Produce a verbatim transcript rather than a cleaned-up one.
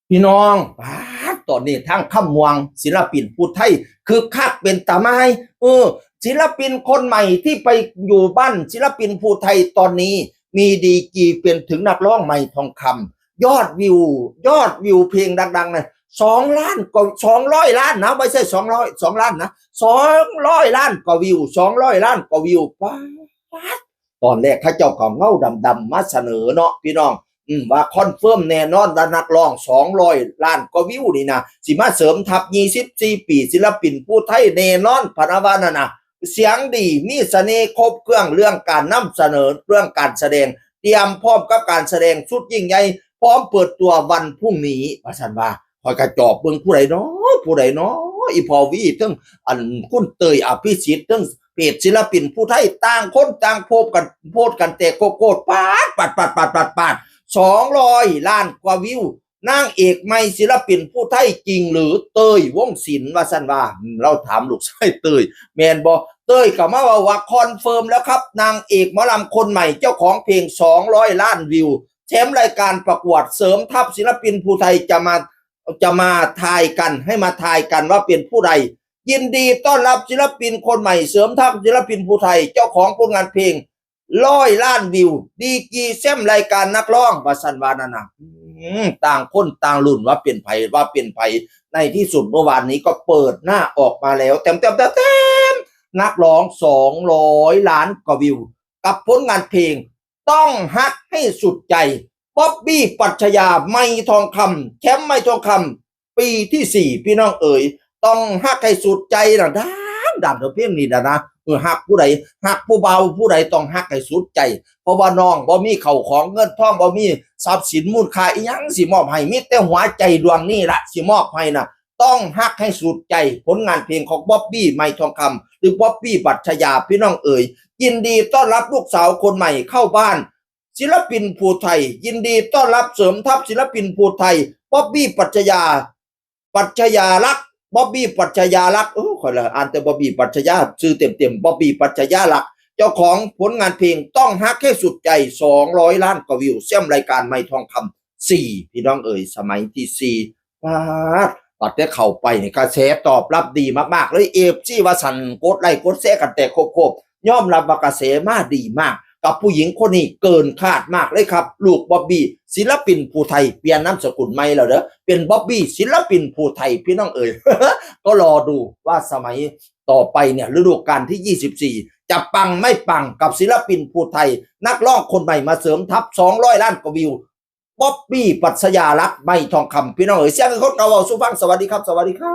พี่น้องป๊าดตอนนี้ทางคำม่วงศิลปินผู้ไทยคึกคักเป็นตาไม้ เออ ศิลปินคนใหม่ที่ไปอยู่บ้านศิลปินผู้ไทยตอนนี้ มีดีกรีเป็นถึงนักร้องไม้ทองคำ ยอดวิว ยอดวิวเพลงดังๆนะสองล้านกว่า สองร้อยล้านนะ ไม่ใช่สองร้อย สองล้านนะ สองร้อยล้านกว่าวิว สองร้อยล้านกว่าวิวป๊าด ตอนแรกเขาเจ้าก็เอาเงาดำๆมาเสนอเนาะพี่น้อง อืม ว่าคอนเฟิร์มแน่นอนว่านักร้องสองร้อยล้านกว่าวิวนี่นะ สิมาเสริมทัพยี่สิบสี่ปีศิลปินผู้ไทยแน่นอน พะนะว่านั่นนะ เสียงดี มีเสน่ห์ครบเครื่องเรื่องการนำเสนอ เรื่องการแสดง เตรียมพร้อมกับการแสดงสุดยิ่งใหญ่ พร้อมเปิดตัววันพรุ่งนี้ ว่าซั่นว่า ข้อยก็จอบเบิ่งผู้ใดน้อ ผู้ใดน้อ อีพ่อวี เทิงอันคุณเตยอภิสิทธิ์ เทิงเพจศิลปินผู้ไทย ต่างคนต่างโพสต์กัน โพสต์กันแตกโกโกด ปาด ปาด ปาด ปาด ปาด ปาด สองร้อยล้านกว่าวิว นางเอกใหม่ศิลปินผู้ไทยจริงหรือเตยวงศ์ศิลป์ ว่าซั่นว่า อืม เราถามลูกชายเตย แม่นบ่ เตยก็มาเว้าว่าคอนเฟิร์มแล้วครับ นางเอกหมอลำคนใหม่เจ้าของเพลงสองร้อยล้านวิว แชมป์รายการประกวด เสริมทัพศิลปินผู้ไทย จะมา จะมาทายกัน ให้มาทายกันว่าเป็นผู้ใด ยินดีต้อนรับศิลปินคนใหม่ เสริมทัพศิลปินผู้ไทย เจ้าของผลงานเพลงร้อยล้านวิว ดีกรีแชมป์รายการนักร้อง ว่าซั่นว่านั่นนะ อืม ต่างคนต่างลุ้นว่าเป็นไผ ว่าเป็นไผ ในที่สุดเมื่อวานนี้ก็เปิดหน้าออกมาแล้ว เต็มๆๆๆ นักร้องสองร้อยล้านกว่าวิว กับผลงานเพลง ต้องฮักให้สุดใจ บ๊อบบี้ ปรัชญา ไมค์ทองคำ แชมป์ไมค์ทองคำ ปีที่สี่ พี่น้องเอ๋ย ต้องฮักให้สุดใจนะ ดังดังเถอะเพลงนี้นะนะ เออ ฮักผู้ใด ฮักผู้บ่าวผู้ใด ต้องฮักให้สุดใจ เพราะว่าน้องบ่มีเข้าของเงินทอง บ่มีทรัพย์สินมูลค่าอิหยังสิมอบให้ มีแต่หัวใจดวงนี้ละสิมอบให้นะ ต้องฮักให้สุดใจ ผลงานเพลงของบ๊อบบี้ ไมค์ทองคำ หรือบ๊อบบี้ ปรัชญา พี่น้องเอ๋ย ยินดีต้อนรับลูกสาวคนใหม่เข้าบ้าน ศิลปินผู้ไทย ยินดีต้อนรับเสริมทัพศิลปินผู้ไทย บ๊อบบี้ ปรัชญา ปรัชญาลักษณ์ บ๊อบบี้ ปรัชญาลักษณ์ เออ ข้อยละอ่านแต่บ๊อบบี้ ปรัชญา ชื่อเต็มๆ บ๊อบบี้ ปรัชญาลักษณ์ เจ้าของผลงานเพลงต้องฮักให้สุดใจ สองร้อยล้านกว่าวิว แชมป์รายการไมค์ทองคำ สี่ พี่น้องเอ๋ย สมัยที่สี่ ป๊าด บัดได้เข้าไปนี่กระแสตอบรับดีมากๆเลย เอฟซี ว่าซั่น กดไลค์กดแชร์กันแตกโคบๆ ยอมรับว่ากระแสมาดีมาก กับผู้หญิงคนนี้เกินคาดมากเลยครับ ลูกบ๊อบบี้ ศิลปินผู้ไทย เปลี่ยนนามสกุลใหม่แล้วเด้อ เป็นบ๊อบบี้ ศิลปินผู้ไทย พี่น้องเอ๋ย ก็รอดูว่าสมัยต่อไปเนี่ย ฤดูกาลที่ยี่สิบสี่ จะปังไม่ปังกับศิลปินผู้ไทย นักร้องคนใหม่มาเสริมทัพ สองร้อยล้านกว่าวิว บ๊อบบี้ ปรัชญาลักษณ์ ไมค์ทองคำ พี่น้องเอ๋ย เสียงคนเก่าเว้าสู่ฟัง สวัสดีครับ สวัสดีครับ